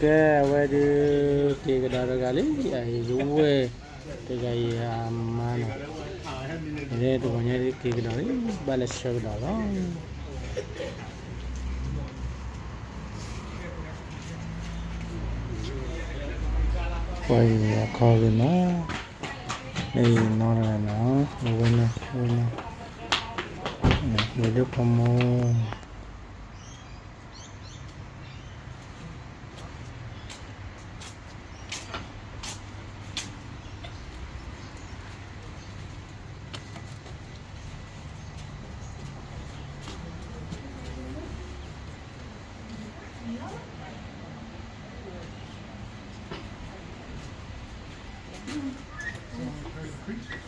ကဲ အဝဲဒုး က့ၤကဒီးတဂၤလံ အံၤ ယဝဲၢ်တဂၤအံၤအမါနီၤ, အံၤတဂီၤညါဒုးက့ၤကဒီးလံဘၣ်လဲၤဆှၢကဒီးလီၤ. ပှၤအံၤအခီဂ့ၤမး, မ့ၢ်အံၤနီတဂၤနီၤ, အဝဲန့ၣ် အဝဲန့ၣ် ဝဲဒၣ်ဖိမုၣ်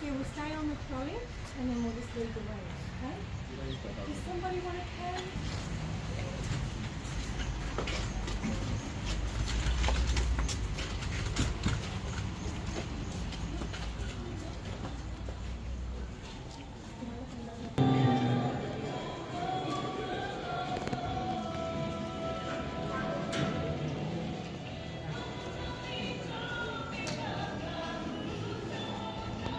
Okay, we'll stay on the trolley and then we'll just lead the way, okay? Does somebody want to carry?ခဲ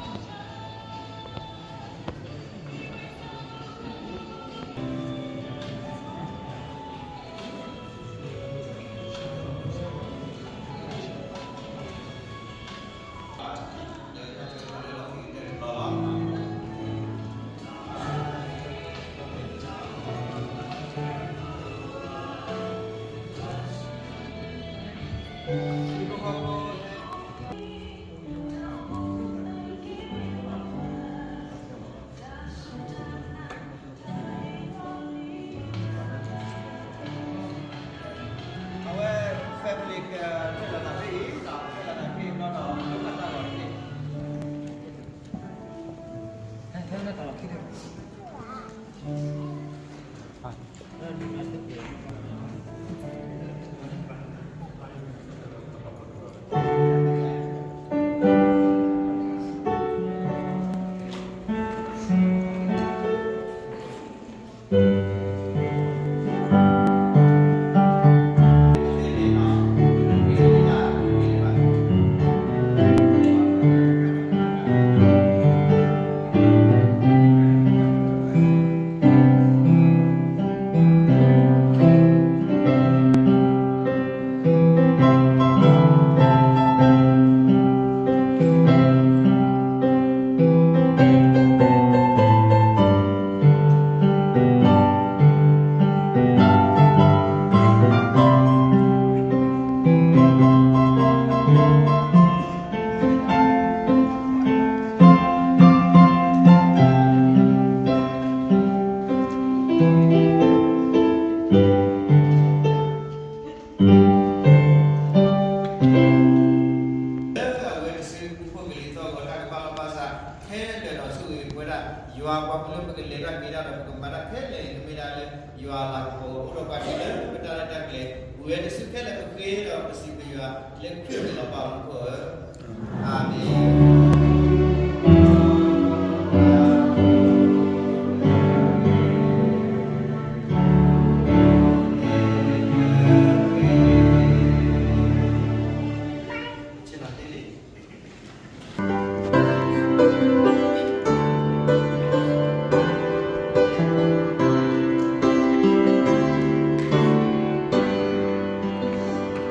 လၢာ်ဒီးဆိၣ်ဂ့ၤပဝဲဒၣ် ယွၤပှၤမူလၢပကလဲၤတၢ်က့ၤတၢ်ဒီး ပကမၤတၢ်ခဲလၢာ်န့ၣ် ကမ့ၢ်ဒၣ်လၢ ယွၤအလၤကပီၤ အိၣ်ဒီးပှၤဒ်လၢပတၢ်ရဲၣ်တၢ်ကျဲၤ ဝံၤဝဲတစုခဲလၢာ်ပဃ့ဒီးပစံးဘျုးယွၤ လၢခရံာ်အမံၤလီၤ ပၢ်မူခိၣ်ဧၢ, အၤမ့ၣ်. တၢ်တဲဖျါက့ၤ မိၢ်သး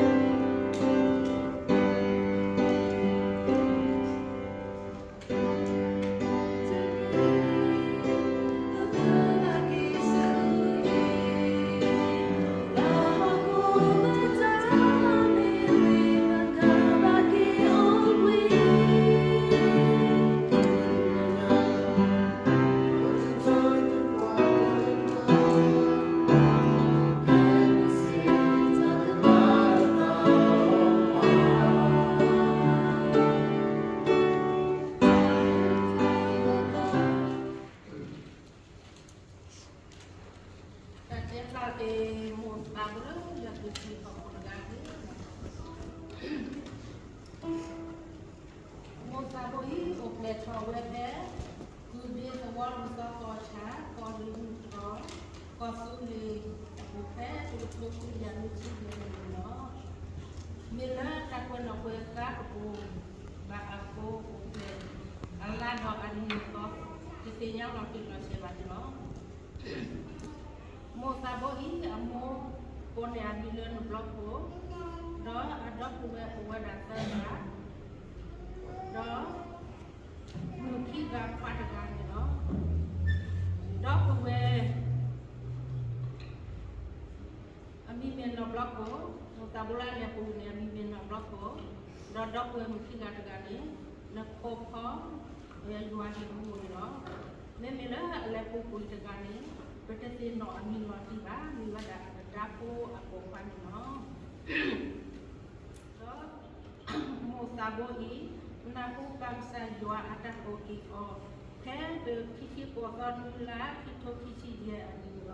ဘိလၢယွၤကလုၢ်ထံခီၣ်ခိၣ်တဂၤန့ၣ်, မိၢ်သးဘိအံၤ အိၣ်ဖျဲၣ်ထီၣ်ဝဲဖဲ ကုၢ်ဘ့သဝီ လံာ်စီဆှံကီၢ်ဆၣ် ကီၢ်ရ့ၣ်မုၢ်တြီၢ် ကီၢ်သူလ့ၤအပူၤ ဖဲတကထိခွံကယၤနွံဆံယဲၢ်န့ၣ်လီၤ. မ့ၢ်လၢတၢ်ကွဲးနီၣ်ကွဲးဃါတပူၤ ဘၣ်အဃိ အိၣ်ဖျဲၣ်အလါဒီးအနံၤအသီ တသ့ၣ်ညါလီၤတံၢ်လီၤဆဲးဘၣ်န့ၣ်လီၤ. မိၢ်သးဘိအံၤ အမိၢ်ကိးန့ၢ်အမံၤလၢနဘျီခိၣ်, ဒီးအဒီပုၢ်ဝဲၢ်အိၣ်ဝဲဒၣ်သၢဂၤ, ဒီးမုၣ်ခံဂၤခွါတဂၤန့ၣ်လီၤ. ဒီပုၢ်ဝဲၢ် အမံၤမ့ၢ်နီၢ်ဘျီခိၣ်, မိၢ်သးဘိလၢအလဲၤပူၤ န့ၣ် အမံၤမ့ၢ်နီၢ်ဘျီခိၣ်, ဒီးဒီပုၢ်ဝဲၢ်မုၣ်ခံဂၤတဂၤန့ၣ် နဖိခွါ ယွၤဟ့ၣ်မူန့ၣ်လီၤ. မ့မ့ၢ်လၢအလဲၤပူၤကွံာ်တဂၤန့ၣ် ပတသ့ၣ်နီၣ်အမံၤလီၤတံၢ်ဘၣ်, မ့ၢ်ဝဲဒၣ်အသဒါဖိအပိာ်ခွါန့ၣ်လီၤ. ဒီးမိၢ်သးဘိအံၤ နၢ်ဟူပၢ်ကစၢ်ယွၤအတၢ်ကိးက့ၤအီၤ ဖဲတဆံခံသီ နွံလါ ခံကထိခံဆံယဲၢ်အနံၤန့ၣ်လီၤ.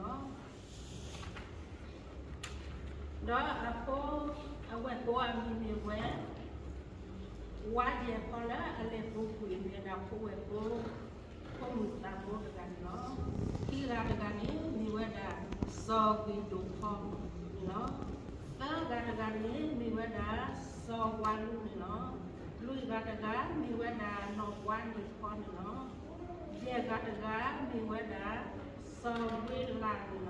ဒီးအဖိ အဝဲၢ်ဖိအမံၤမ့ၢ်ဝဲ ဝါယဲၢ်ဖီ လၢအလဲၤပူၤကွံာ်မ့ၢ်ဝဲဒၣ်ဖိဝဲၢ်ဖိ ဖိမုၣ်သးဘိတဂၤန့ၣ်လီၤ. ခံဂၤတဂၤန့ၣ် မ့ၢ်ဝဲဒၣ် စီၤဂ့ၤဒိၣ်ဖီန့ၣ်လီၤ. သၢဂၤတဂၤန့ၣ် မ့ၢ်ဝဲဒၣ် စီၤဝါလူန့ၣ်လီၤ. လွံၢ်ဂၤတဂၤ မ့ၢ်ဝဲဒၣ်နီၢ်ဝါန့ၢ်ဖီန့ၣ်လီၤ. ယဲၢ်ဂၤတဂၤ မ့ၢ်ဝဲဒၣ် စီၤဝ့လးန့ၣ်လီၤ.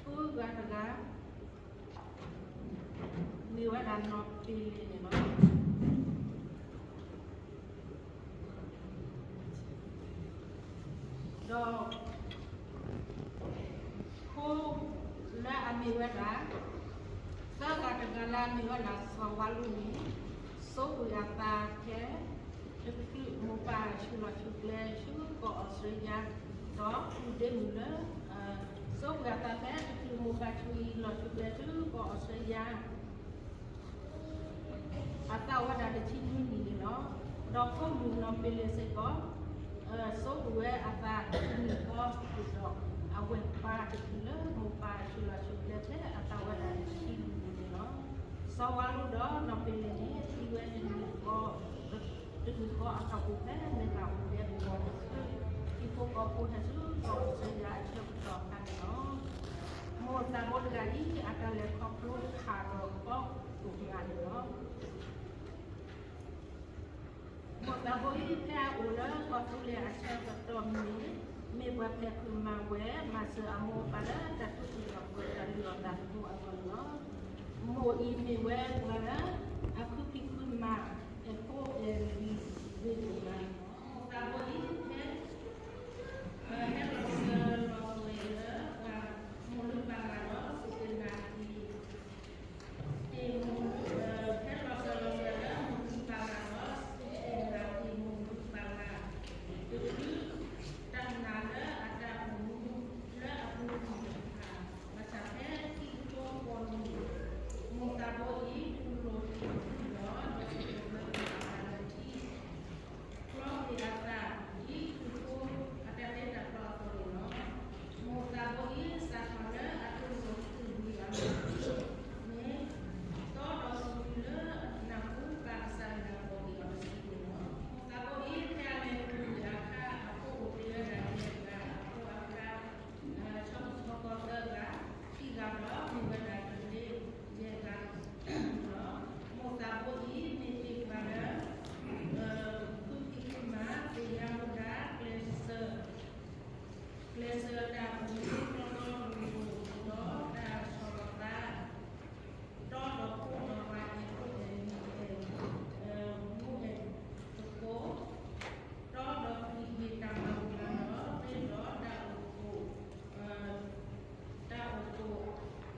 ဃုဂၤတဂၤ မ့ၢ်ဝဲဒၣ်နီၢ်ပ့ၤလ့ၤန့ၣ်လီၤ. ဒီး ဖိလၢအမ့ၢ်ဝဲဒၣ် သၢဂၤတဂၤလၢအမ့ၢ်ဝဲဒၣ်စီၤဝါလူန့ၣ် စိာ်ကွံာ်အသးဖဲ တချုးမိၢ်ပၢ်ဆူးလီၤဆူးကျဲဆူကီၢ်အီစထြ့လယါ, ဒီးဖုဒ့မုၣ်လၢ စိာ်ကွံာ်အသးဖဲ တချုးမိၢ်ပၢ်ဆူးလီၤဆူးကျဲဆူကီၢ်အီစထြ့လယါ အသးဝဲဒၣ်တဆံနွံနံၣ်န့ၣ်လီၤ. ဒီးဖိမုၣ်နီၢ်ပ့ၤလ့ၤစ့ၢ်ကီး စိာ်ကွံာ်ဝဲအသးတနံၣ်ဃီ ဒီးအဝဲၢ်ပၢ်တချုးလၢမိၢ်ပၢ်ဆူးလီၤဆူးကျဲဖဲအသးဝဲဒၣ်တဆံလွံၢ်နံၣ်န့ၣ်လီၤ. စီၤဝါလူဒီးနီၢ်ပ့ၤလ့ၤန့ၣ် သံဝဲတနံၣ်ဃီ တနံၣ်ဃီအတီၢ်ပူၤ ဖဲမ့ၢ်ဘၣ်အိၣ်ဒဲးအဂီၢ် ဟံၣ်ဖိဃီဖိဟဲဆူကီၢ်အီစထြ့လယါအဆၢကတီၢ်အခါန့ၣ်လီၤ. မိၢ်သးဘိတဂၤအံၤ အတၢ်လဲၤခီဖျိဟးထီၣ်ကီးပူၤတဂၤန့ၣ်လီၤ. မိၢ်သးဘိအံၤ ဖဲအအိၣ်လၢကီၢ်သူလ့ၤအဆၢကတီၢ်မ့ၢ် မ့ၢ်ပှၤဖံးဖုးမၤဝဲ မၤစၢၤအမိၢ်အပၢ်လၢတၢ်ထူးတၢ်တီၤ တၢ်လုၢ်အီၣ်သးသမူအဂီၢ်န့ၣ်လီၤ. မိၢ်အံၤမ့ၢ်ဝဲပှၤလၢ အဖံးဖုးမၤ အဲၣ်ဖိအဲၣ်လံၤ ဝ့ၢ်တဂၤန့ၣ်လီၤ. မိၢ်သးဘိအံၤ ဖဲ ဟဲလီၤစၢၤလီၤသွဲၣ်လၢ ပှၤမိၢ်လုၢ်ပၢ်လၢ်ဒီး စူၢ်က့ၤနာ်က့ၤ က့ၤမိၢ်လုၢ် ဟဲလီၤစၢၤလီၤသွဲၣ်လၢမိၢ်လုၢ်ပၢ်လၢ်ဒီး စူၢ်က့ၤနာ်က့ၤမိၢ်လုၢ်ပၢ်လၢ် တချုးတၢ်နာ်လၢအတၢ်အိၣ်မူလၢအပူၤကွံာ်တဖၣ် ဘၣ်ဆၣ်ဖဲခံကထိဃိးနံၣ် မိၢ်သးဘိအံၤ တူၢ်လိာ်ထူၣ်စုဒီး ဒီးစံးထီၣ်ပတြၢၤအသးလၢထံ ဖျီက့ၤအသး ဒ်ခရံာ်ဖိအတၢ်တဲတၢ်ဖျီအသိးန့ၣ်လီၤ. မိၢ်သးဘိအံၤ စးထီၣ်လၢအတူၢ်လိာ်ထူၣ်စုအမုၢ်န့ၣ် တီဒီးသူၣ်တုၤလၢနၢ်ဟူပၢ်ကစၢ်ယွၤကိးက့ၤအီၤတစုန့ၣ်လီၤ. မိၢ်သးဘိအံၤ ဖဲအလဲၤပူၤကွံာ်အခါ အဖိအိၣ်တ့ၢ်ဝဲဒၣ်ယဲၢ်ဂၤ, အဖိအမါ ဆီကီသၢဂၤ, ခံဂၤဒီးမ့ၢ်ဝဲဒၣ်ကသ့ယဲၢ်ဂၤန့ၣ်လီၤ. မိၢ်သးဘိအံၤ မ့ၢ်တ့ၢ်ပှၤလၢ ဃုဖံးဃုမၤ သ့ၣ်ညါဝဲဒၣ် ကျဲးစၢး ကျဲးစၢးတၢ်အိၣ်မူတီတီလိၤလိၤ ဒီးတၢ်ဆီၣ်လီၤသး တီဒီးဖိဒီးဝၤ အဲၣ်ဖိအဲၣ်လံၤ အဲၣ်မူအဲၣ်သကိး တီဒီးပျံၤယ့ၢ်တၢ်မၤဘူၣ်မၤတီၤ သ့ဒီးတၢ်အိၣ်ဖှိၣ် တၢ်အိၣ်ဖှိၣ် တၢ်အိၣ်ဖှိၣ် ယအဲၣ်ဒိးတဲအါထီၣ်က့ၤမိၢ်တဂၤအံၤန့ၣ်, ယတဲဒ်အံၤအဃိန့ၣ်, သုမိၢ်သ့ၣ်တဖၣ် သုကတိၤဒိၣ်ဒီး က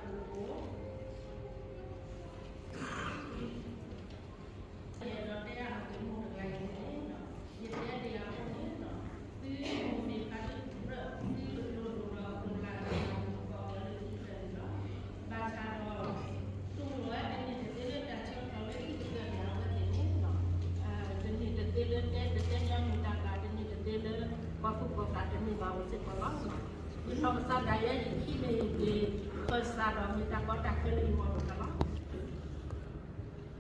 လၤကလၤကပီၤလၢသုသၢန့ၣ်လီၤ. ဘၣ်ဆၣ်ဒီး တူၢ်လိာ်ဝဲတန့ၢ်တသ့လၢတၢ်ဆၢကတီၢ်လၢသုသၢန့ၣ် အဝဲသ့ၣ်န့ၣ်, တန့ၢ်တသ့လၢတဲတတဲညီနုၢ်တၢ်ဘၣ်, တန့ၢ်တသ့လၢ ပှၤသူၣ်ပှၤသးတန့ၢ်ဘၣ်ဝဲစ့ၢ်ကီးလီၤ. ယနီၢ်ကစၢ်ဒၣ်ယဲ ယခံန့ၣ် ယက့ၤခၢၣ်စးဒီးမ့ၢ်တၢ်ကီ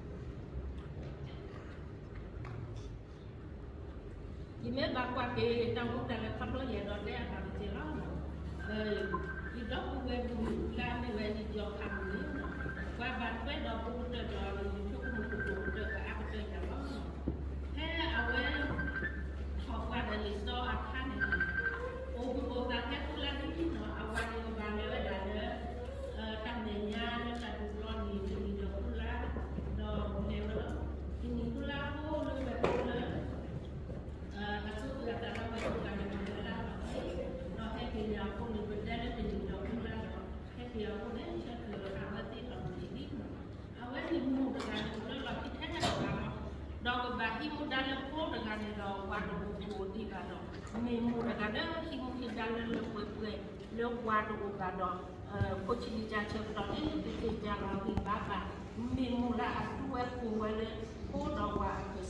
တၢ်ခဲလၢယဂီၢ်တဖၣ်လီၤ. ယမ့ၢ်ဘၣ်ကွၢ်က့ၤ တၢ်အိၣ်တၢ်လၢခီဖျိ ယအဲၣ်ဒိးတဲအါထီၣ်တက့ၢ်လီၤ. ယဒီပုၢ်ဝဲၢ်မုၣ်လၢအမ့ၢ်ဝဲ ယ ဝဲဒီးဖိကတၢၢ်ဒီး ယဆိကမိၣ်ကတိၤကတၢၢ်ကအါကတၢၢ်ယၤလီၤ. ဖဲအဝဲ ထီၣ်ပှၢ်ဒီးလံာ်စီဆှံအခါန့ၣ်, အိၣ်ဘှံးအိၣ်သါဖဲခိၣ်လါဒ်န့ၣ်ဒီး အဝၤန့ၣ်ကဘၣ်လဲၤဝဲဒၣ်လၢ တၢ်မဲာ်ညါလၢတၢ်ဒုးပျီန့ၣ် တနံၤဒီးခိၣ်လါ, ဒီးလဲၤဝဲလီၤ. တနံၤခိၣ်လါအဃိလၢဝဲၢ်ဖိလၢ အဆိကတၢၢ်တၢ်လီၢ်ဝဲၢ်ဖိတဂၤန့ၣ် ကလဲၤလၢ်လီၤ, ဒီးဟဲက့ၤန့ၣ်အဃိန့ၣ် ပတဲလၢတနံၤဒီးခိၣ်လါဒီး ဟဲက့ၤအဃိန့ၣ် ဆၢထၢၣ်အဝဲသ့ၣ်အီၤန့ၣ်ဒ်န့ၣ်, အဝဲန့ၣ်မိၢ်တဂၤန့ၣ် အိၣ်လၢလီၢ်ခံထဲတဂၤလီၤ. ဒီးကဘၣ်ဟံးမူဒါလၢဖိတဂၤန့ၣ်ဒီး ဝၤတအိၣ်ဒံးဘၣ်ဒီး မ့ၢ်မိၢ်တဂၤလၢဟံးမူဟံးဒါလၢလၢပှဲၤပှဲၤ လၢဝၤတအိၣ်ဘၣ်ဒီး ဖိဆံးလံၤကၢ်ဆၢကတီၢ်န့ၣ် ကသ့ၣ်ညါလီၤဂံၢ်ဘါဘၣ်, မ့ၢ်မိၢ်လၢအသူဝဲကိၢ်ဝဲလၢ ဖိဒီးဝၤအကစ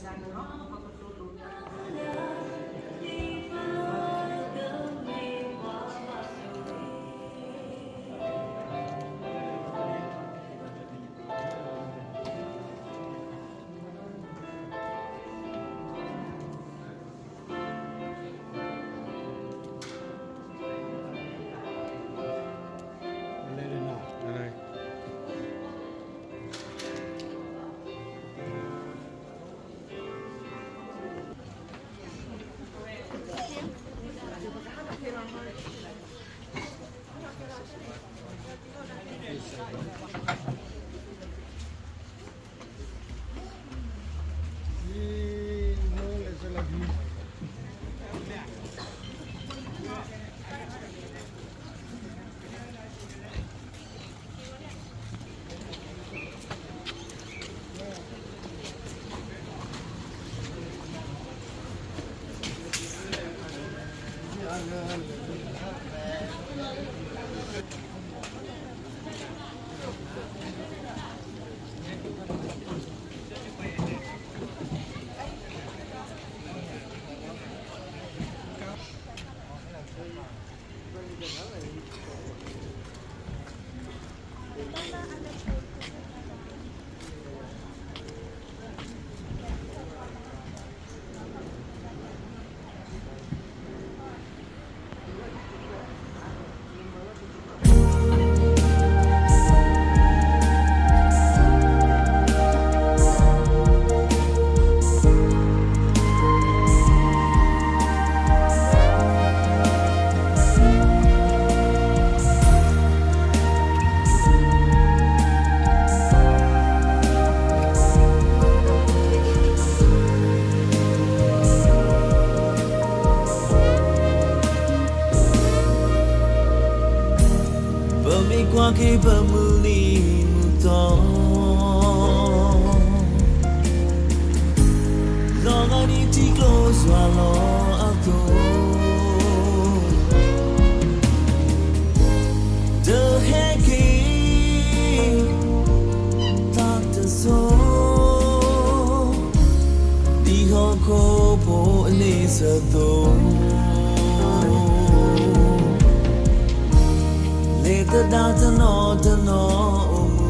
ၢ်န့ၣ်လီၤ. ပကတိၤဒိၣ် ပမ့ၢ်ကွၢ်က့ၤပမုၢ်နံၤမုၢ်သီ လီၤဂာ်ဒ်ထံကျိယွၤလီၤအသိး, တဟဲက့ၤ သးတစိၤ ဒ်ဟီၣ်ခိၣ်ဖိအန့ဆၢၣ်အသိး, လဲၤသဒၣ်တနီၤတနီၤအိၣ်မူ,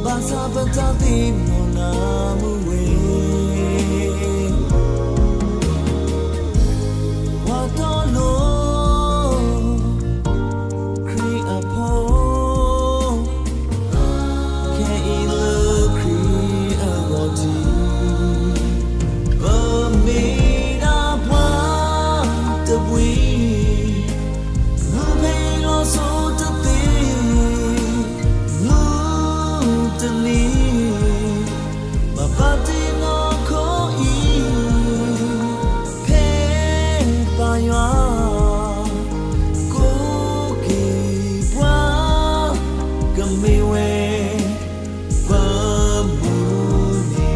ဘၣ်ဆၣ်ပတၢ်သ့ၣ်နီၣ်နၤမုာ်ဝဲ ပှၤတီလိၤ ခရံာ်အဖိ ခဲအံၤလၢခရံာ်အဂီၢ်ထံး, ပမ့ၢ်ဒၣ်ပှၤတဘှံး, မုၢ်ဖဲလီၤစိၤတသ့, မုၢ်တနံၤ ဘၣ်ပာ်တ့ၢ်နီၢ်ခိအံၤ ဖဲပၢ်ယွၤ ကိးက့ၤပှၤ ကမ့ၢ်ဝဲ ပမုၢ်နံ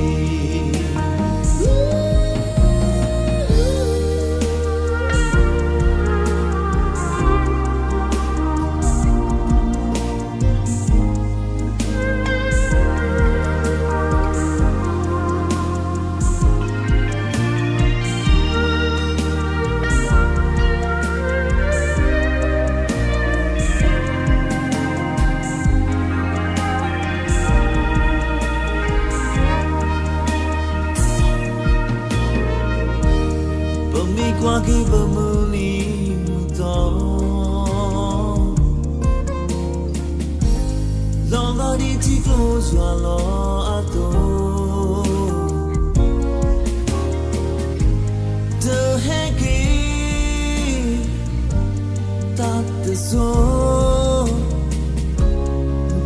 ၤ ပမ့ၢ်ကွၢ်က့ၤပမုၢ်နံၤမုၢ်သီ ယွၤလီၤအသိး, တဟဲက့ၤ တၢ်တစိၤ ဒ်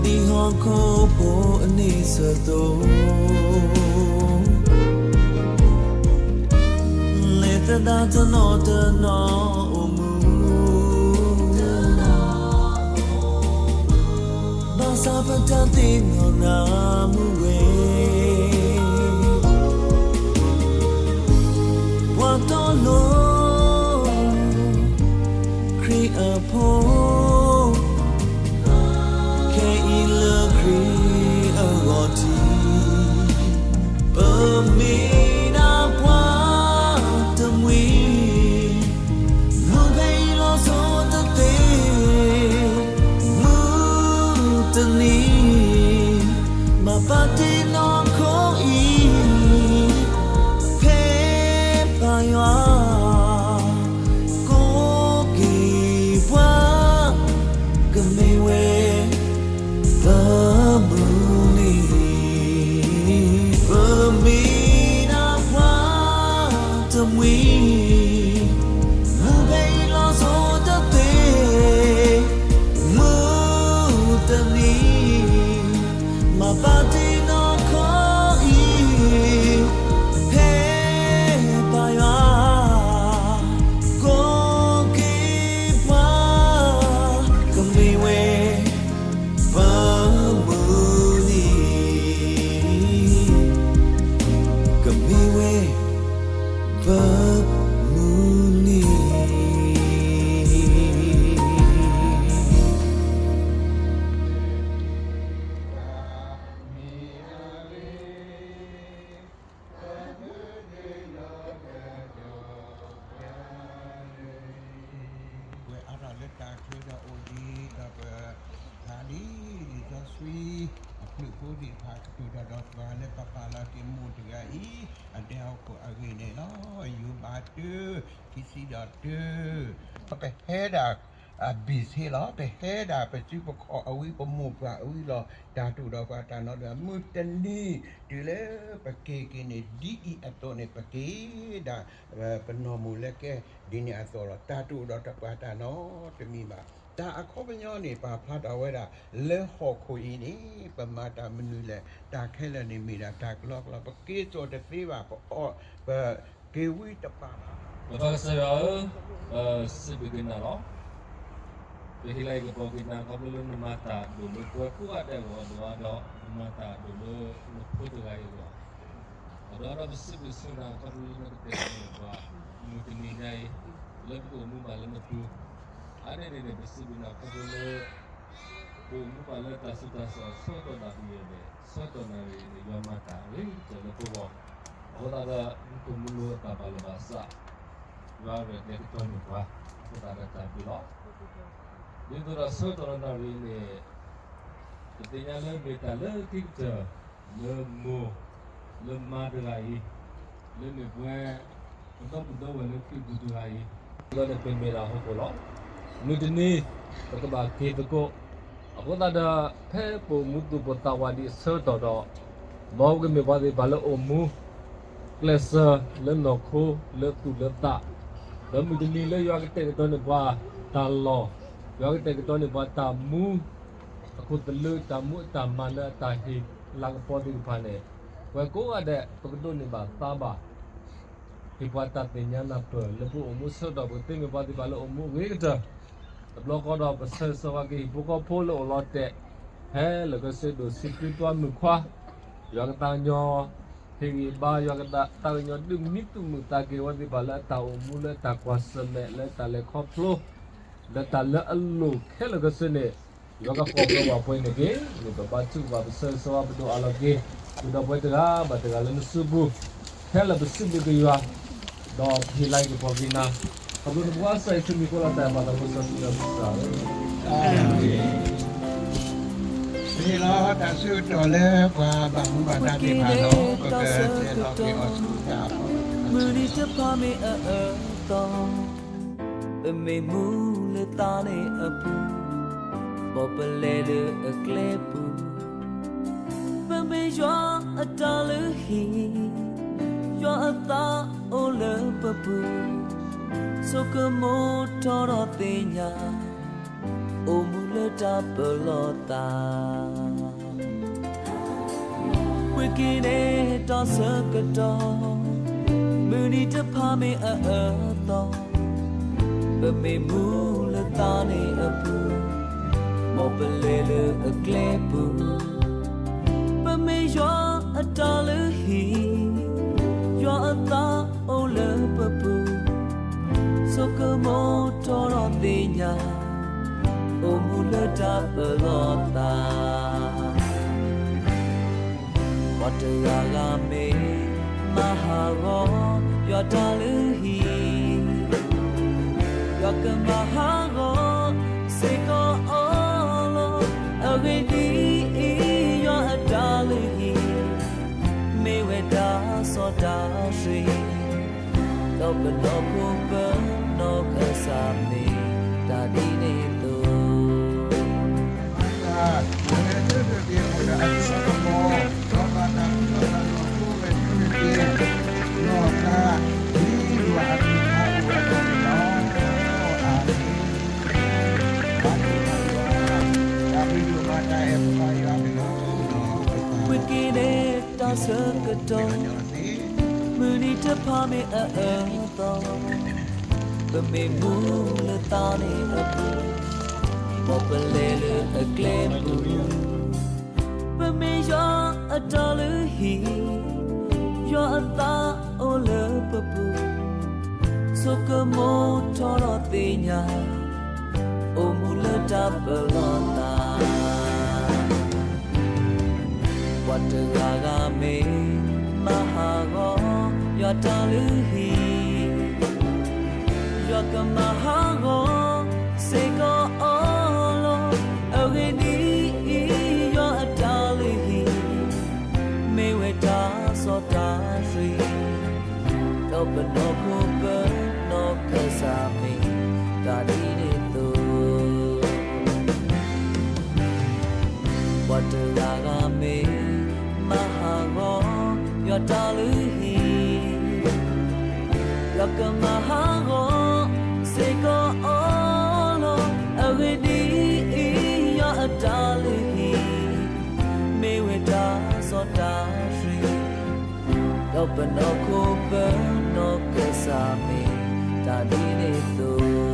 ဟီၣ်ခိၣ်ဖိအန့ၣ်အသိး, လဲၤသဒၣ်တနီၤတနီၤအိၣ်မူ, ဘၣ်ဆၣ်ပတၢ်သ့ၣ်နီၣ်နၤမူဝဲ ပှၤတီလိၤ ခရံာ်အဖိ, ခဲအံၤလၢခရံာ်အဂီၢ်ထံး, ပမ့ၢ်ဒၣ်ပှၤတမှံၤ, မုၢ်ဖဲအံၤလီၤစိၤတသ့, မုၢ်တနံၤ မၤပာ်တ့ၢ်နီၢ်ခိအံၤ, ဖဲပၢ်ယွၤ ကိးက့ၤပှၤ, ကမ့ၢ်ဝဲ ပမုၢ်နံၤ, ပမ့ၢ်ဒၣ်ပှၤတမှံၤ, မုၢ်ဖဲအံၤလီၤစိၤတသ့, မုၢ်တနံၤ မၤပာ်တ့ၢ်နီၢ်ခိအံၤ, ဖဲပၢ်ယွၤ ကိးက့ၤပှၤ, ကမ့ၢ်ဝဲ ပမုၢ်နံၤ, ကမ့ၢ်ဝဲ ပမုၢ်နံၤ. ပှဲၤအါထီၣ်လၢတၢ်ချၢဒီးအိၣ်ဒံးဒီးပှၤဖးဒံး လံာ်စီဆှံ အဖျၢၣ်ဖိသ့ၣ်တဖၣ်ကတိၤတၢ်ဒီးပှၤလၢပပာ်လီၤက့ၤမိၢ်တဂၤအံၤ အဒဲဟီၣ်ခိၣ်အဂ့ၢ်န့ၣ်လီၤ. ယိၤဘးတၢ ခံဆံဒီးတၢ ပဟဲဒၣ် အဘ့ၣ်ဆ့လီၤ. ပဟဲဒၣ်ပစုပခီၣ်အဝံပမိၢ်ပှၢ်အဝံလီၤ. တၢ်တအိၣ်ဒီးပှၤတၢ်နီတဂၤ မုၢ်တနံၤ တုၤလၢပက့ၤက့ၤန့ၣ် ဒ်အံၤအသိးန့ၣ် ပက့ၤဒၣ် ပနီၢ်မိၢ်လၢကဲဒ်န့ၣ်အသိးလီၤ. တၢ်တအိၣ်ဒီးတပှၤတၢ်နီတမံၤဘၣ်. တၢ်အခီပညီန့ၣ် ပာ်ဖျါထီၣ်ဝဲဒၣ် လၢဟီၣ်ခိၣ်အံၤန့ၣ် ပမၤတၢ်မနုၤလဲၣ် တၢ်ခဲလၢာ်န့ၣ်မ့ၢ်ဒၣ်တၢ်ကလီကလီ ပက့ၤစိာ်တသ့ဘၣ် ပအီၣ် ပ က့ၤဝံတပာ်ဘၣ်. ပပၢ်ကစၢ်ယွၤဧၢ, ပစံးဘျုးက့ၤနၤလီၤ. ပဟ့ၣ်လၤကပီၤက့ၤနၤ ခီဖျိလၢနမၤတၢ်ဒိၣ်လၢပှၤကိးဂၤဒဲးအဂီၢ်, နမၤတၢ်ဒိၣ်လၢနဖိတဂၤအံၤအဂီၢ်, ဒီးဒီးပစံးဘျုးဆိနၤ ခီဖျိလၢနကတဲာ်ကတီၤပှၤ မုၢ်တနံၤညါအံၤ လၢပကအိၣ်မူဘၣ်လၢနပူၤ, အါန့ၢ်န့ၣ်န့ၣ် ပစံးဘျုးနၤခီဖျိလၢ ပအိၣ်မူဘၣ်လၢတၢ်ဆူးတၢ်ဆါအဆၢကတီၢ်နၣ်ရံၣ်န့ၣ်, ဆၢကတီၢ်နၣ်ရံၣ်န့ၣ် ယွၤမၤတၢ်အဂ့ၤကတၢၢ်လၢပဂီၢ်, အဃိသတးဒီး မုၢ်ကမူလၢတၢ်ဘၣ်လီၤဘၣ်စး, ယွၤရဲၣ်ကျဲၤကတီၤန့ၢ်ပှၤ, အဃိသတးဒီးတၢ်ဘျုးလီၤ. ဒ်သိးဒီးဆၢကတီၢ်နၣ်ရံၣ်န့ၣ် ပသ့ၣ်ညါလၢမ့ၢ်တၢ်လၢခံကတၢၢ် လၢမိၢ် လၢမါတဂၤအံၤ, လၢမ့ၢ်ပဝဲ ပဒီပုၢ်ဒီဝဲၢ်လၢခရံာ်ပူၤတဂၤအံၤ, ဒီးန့ၣ်ပမ့ၢ်ဒၣ်ဟီၣ်ခိၣ်လီၤ. မုၢ်တနံၤ ပကဘၣ်က့ၤသကိး, အဃိသတးဒီး ဖဲပအိၣ်မူသူၣ်ပိၢ်သးဝးဒံးအဆၢကတီၢ်ဒီး, မ်ပကမ့ၢ်ပှၤသ့ၣ်တဖၣ်လၢအိၣ်မူ ကျဲးစၢးလၢနီၢ်ခိ လၢသူၣ်လၢသး, ဒီးမုၢ်တနံၤလၢယွၤကတဲာ်ကတီၤန့ၢ်ပှၤတၢ်လီၢ်, ယွၤကတဲာ်ကတီၤန့ၢ်ပှၤတၢ်မူ အခိၣ်သလုး တၢ်မူအတၢ်မၤလၢအတၢ်ဟ့ၣ်လၤကပီၤသ့ၣ်တဖၣ်န့ၣ်, ပှၤကိးဂၤဒဲး ပကဒိးန့ၢ်ဘၣ်သါဘၣ် ဟ့ၣ်ပှၤတၢ်သ့ၣ်ညါနၢ်ပၢၢ် လၢပအိၣ်မူဆၢကတီၢ် ပကသ့မ့ၢ်ပှၤသ့ၣ်တဖၣ်လၢအိၣ်မူအဂ့ၤကတၢၢ်, တဘျီဃီဒီးပဆၢဂ့ၤဆၢဝါက့ၤဟံၣ်ဖိဃီဖိလၢအိၣ်လီၤတဲာ်, ဟဲလီၤကဆၢဒိၣ်ဆံးဆံး ပှၤမုၣ်ခွါ, ယွၤကသးကညီၤ ဟ့ၣ်ဂံၢ်ဘါ ယွၤကသးကညီၤဒုးမံသူၣ်မုာ်သးက့ၤဝဲသ့ၣ်တဖၣ်လၢအတၢ်အိၣ်မူ လၢတၢ်ကွၢ်ဆၢၣ်မဲာ် လၢတၢ်လဲၤခီဖျိ လၢတၢ်လၢအလိၣ်ခဲလၢာ်ခဲဆ့န့ၣ်, ယွၤကကိးပှၤဝဲပှဲၤန့ၣ်က့ၤ, မ့ၢ်ပဘါထုကဖၣ် ပဆၢဂ့ၤဆၢဝါ ပဒိၣ်အါလီၤက့ၤ ပဒီပုၢ်ဝဲၢ်တဂၤဘၣ်တဂၤလၢနစုပူၤ, ခဲလၢာ်ပစံးဘျုးက့ၤယွၤ, ဒီးပဟ့ၣ်လၤကပီၤက့ၤနၤ, ခီဖျိနဖိအစၢ်ယ့ၣ်ၡူးခရံာ်အမံၤဃိလီၤတၢ်ဘၣ်သးဖိစီဆှံဒီးကစၢ်ဧၢ, အၤမ့ၣ်. ပဟ့ၣ်လီၤတၢ်ဆၢကတီၢ်လၢပှၤဘၣ်မူဘၣ်ဒါသ့ၣ်တဖၣ်ဒီး ပကတဲလီၤက့ၤအီၤဆူတၢ် မုၢ်နံၤတဖၣ်မ့ၢ်အအၢအသီ, ပမ့ၢ်မူလၢသးန့ၣ်အပူၤ, ဘီၣ်ပလဲၤလၢအကျဲပူၤ, မ့ၢ်ယွၤအတၢ်လုၢ်ဟံၣ်, ယွၤအသးအိၣ်လၢပပူၤ, ဆိကမိၣ်ထီၣ်ဒီးသ့ၣ်ညါ, အိၣ်မူလၢတၢ်ပလီၢ်သး. ဝံၤက့ၤန့ၣ်တၢ်ဆၢကတီၢ်, မုၢ်နံၤတဖၣ်မ့ၢ်အအၢအသီ, ပမ့ၢ်မူလၢသးန့ၣ်အပူၤ, မ်ပလဲၤလၢအကျဲပူၤ, ပမ့ၢ်ယွၤအတၢ်လုၢ်ဟံၣ်, ယွၤအသးအိၣ်လၢပပူၤ, ဆိကမိၣ်ထီၣ်ဒီးသ့ၣ်ညါ, အိၣ်မူလၢတၢ်ပလီၢ်သး. ပှၤတဂၤဂၤမ့ၢ်မၤဟးဂီၤ ယွၤတၢ်လုၢ်ဟံၣ်, ယွၤကမၤဟးဂီၤစ့ၢ်ကီးအီၤလီၤ. အဂ့ၢ်ဒ်အံၤ, ယွၤအတၢ်လုၢ်ဟံၣ် မ့ၢ်ဝဲတၢ်စီတၢ်ဆှံ, ဒီးပနီၢ်ခိပနီၢ်ကစၢ်မ့ၢ်တၢ်ဒ်န့ၣ်အသိး. ဝံၤက့ၤန့ၣ်တၢ်ဆၢကတီၢ်, မုၢ်နံၤတဖၣ်မ့ၢ်အအၢအသီ, ပမ့ၢ်မူလၢသးန့ၣ်အပူၤ, မ်ပလဲၤလၢအကျဲပူၤ, ပမ့ၢ်ယွၤအတၢ်လုၢ်ဟံၣ်, ယွၤအသးအိၣ်လၢပပူၤ, ဆိကမိၣ်ထီၣ်ဒီးသ့ၣ်ညါ, အိၣ်မူလၢတၢ်ပလီၢ်သး. ပှၤတဂၤဂၤမ့ၢ်မၤဟးဂီၤ ယွၤတၢ်လုၢ်ဟံၣ်, ယွၤကမၤဟးဂီၤစ့ၢ်ကီးအီၤလီၤ. အဂ့ၢ်ဒ်အံၤ, ယွၤအတၢ်လုၢ်ဟံၣ် မ့ၢ်ဝဲတၢ်စီတၢ်ဆှံ, ဒီးပနီၢ်ခိပနီၢ်ကစၢ်မ့ၢ်တၢ်ဒ်န့ၣ်အသိး. ပှၤတဂၤဂၤမ့ၢ်မၤဟးဂီၤ ယွၤတၢ်လုၢ်ဟံၣ်, ယွၤကမၤဟးဂီၤစ့ၢ်ကီးအီၤလီၤ. အဂ့ၢ်ဒ်အံၤ, ယွၤအတၢ်လုၢ်ဟံၣ် မ့ၢ်ဝဲတၢ်စီတၢ်ဆှံ, ဒီးပနီၢ်ခိပနီၢ်ကစၢ်မ့ၢ်တၢ်ဒ်န့ၣ်အသိး.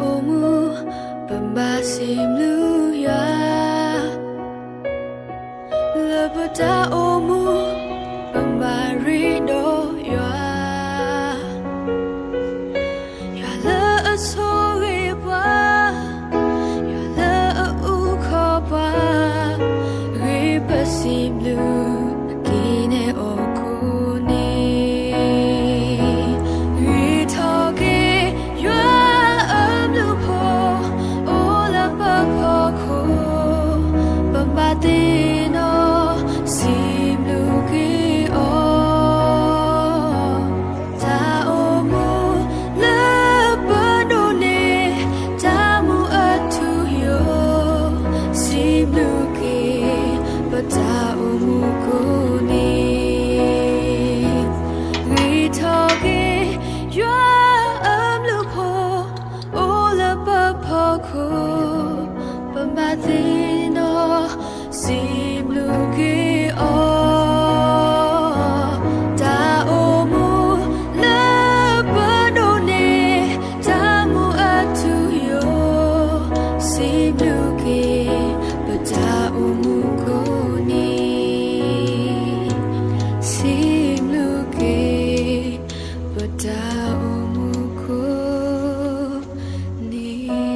အိၣ်မူ, ပဘၣ်စံးဘျုးယွၤ, လၢပတၢ်အိၣ်မူ, ပဘၣ်ရ့ဒိၣ်ယွၤ, ယွၤလၢအဆိၣ်ဂ့ၤပှၤ, ယွၤလၢအအုၣ်ခီၣ်ပှၤ, ဂ့ၤပစံးဘျုး က့ၤန့ၢ်အီၤကိးနံၤ, ဂ့ၤထီၣ်က့ၤ ယွၤအဘျုးဖှိၣ် အိၣ်လၢပဖီခိၣ်, ပဘၣ်သ့ၣ်နီၣ် စံးဘျုးက့ၤအီၤ, တၢ်အိၣ်မူလၢပဒိးန့ၢ် တၢ်မူအထူအယိာ်, စံးဘျုးက့ၤ ပတၢ်အိၣ်မူကိးနံၤ, ဂ့ၤထီၣ်က့ၤ ယွၤအဘျုးဖှိၣ် အိၣ်လၢပဖီခိၣ်, ပဘၣ်သ့ၣ်နီၣ် စံးဘျုးက့ၤအီၤ, တၢ်အိၣ်မူလၢပဒိးန့ၢ် တၢ်မူအထူအယိာ်, စံးဘျုးက့ၤ ပတၢ်အိၣ်မူကိးနံၤ, စံးဘျုးက့ၤ ပတၢ်အိၣ်မူကိးနံၤ.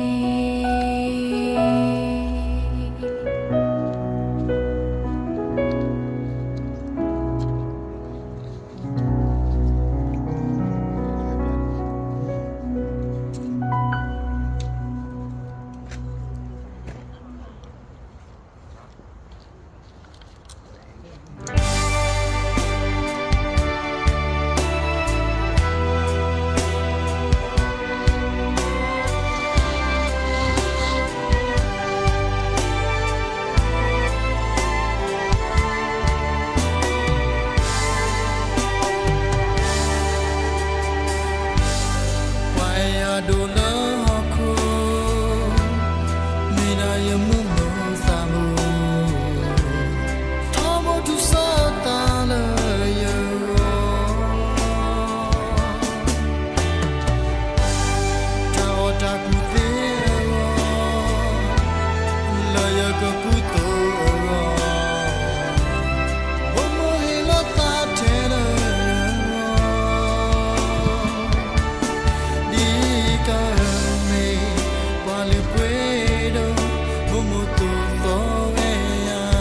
ပှၤအဲၣ်ယၤဒိၣ်လၢဟီၣ်ခိၣ်, မ့ၢ်ဒၣ်ယမိၢ်မိၢ်သးမိၢ်, ထီဘိတုၤစၢသးလၢယဂီၢ်, တၢ်အီၣ်တၢ်ကူၣ်သ့အဂီၢ်, လၢယကကူသိးအဂီၢ်, မိၢ်မိၢ်ဟ့ၣ်လီၤသးထဲလၢယဂီၢ်, ဒ်အံၤကမ့ၢ် ပှၤလုၢ်ပှ့ၤဒိၣ်, မိၢ်မိၢ်သိးသီဝဲယၤ,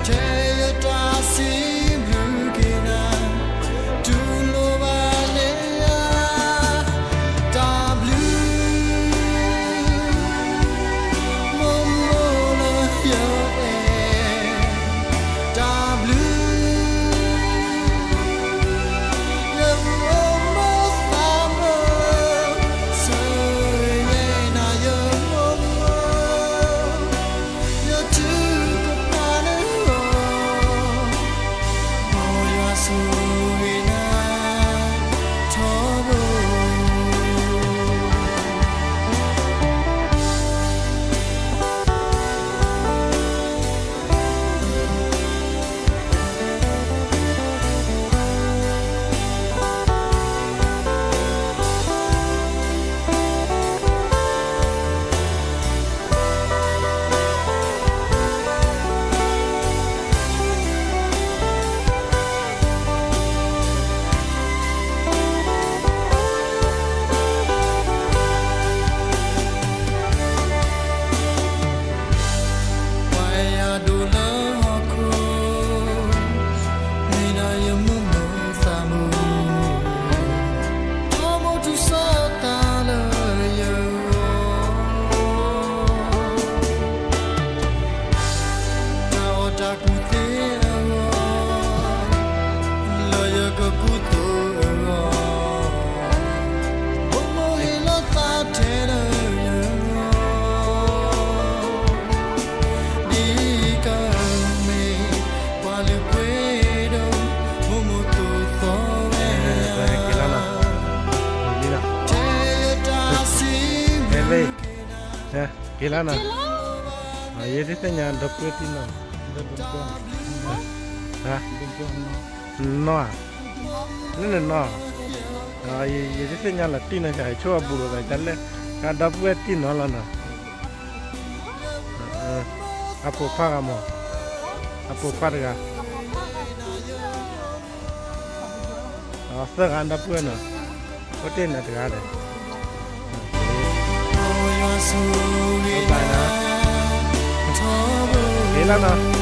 ထဲယတၢ်စံးဘျုးက့ၤနၤ, တူၢ်လိာ်ဘၣ်န့ၢ်ယၤ, တၢ်ဘျုး မိၢ်မိၢ်လၢယအဲၣ်, တၢ်ဘျုး ယမိၢ်မိၢ်သးမိၢ်, ဆၢဂ့ၤနၤယမိၢ်မိၢ်, ယထုကဖၣ်နဂီၢ်, မ်ယွၤဆိၣ်ဂ့ၤနၤထီဘိ. ပှၤအဲၣ်ယၤဒိၣ်လၢဟီၣ်ခိၣ်, မ့ၢ်ဒၣ်ယမိၢ်မိၢ်သးမိၢ်, ထီဘိတုၤစၢသးလၢယဂီၢ်, တၢ်အီၣ်တၢ်ကူၣ်သ့အဂီၢ်, လၢယကကူသိးအဂီၢ်, မိၢ်မိၢ်ဟ့ၣ်လီၤသးထဲလၢယဂီၢ်, ဒ်အံၤကမ့ၢ် ပှၤလုၢ်ပှ့ၤဒိၣ်, မိၢ်မိၢ်သိးသီဝဲယၤ, ထဲယတၢ်စံးဘျုးက့ၤနၤ, က့ၤလၢနၤ, ယသ့ၣ်ညါဒီပုၢ်ဝဲၢ်တံၢ်နီၢ်, နီၢ်ဧါ, လၢနနီၢ်, ယ ယတသ့ၣ်ညါလီၤတံၢ်နီၤ ယဆိကမိၣ်အဘူးလိာ်သး တၢ်လၢ ကဒီပုၢ်ဝဲၢ်တံၢ်နီၤလီၤနီၤ, အဖိခွါဂၤမး, အဖိခွါတဂၤ, သၢဂၤဒီပုၢ်ဝဲၢ်နီၤ, အိၣ်တ့ၢ်နၤတဂၤဒီး, ဘၣ်နီၤ, လီၤနီၤ.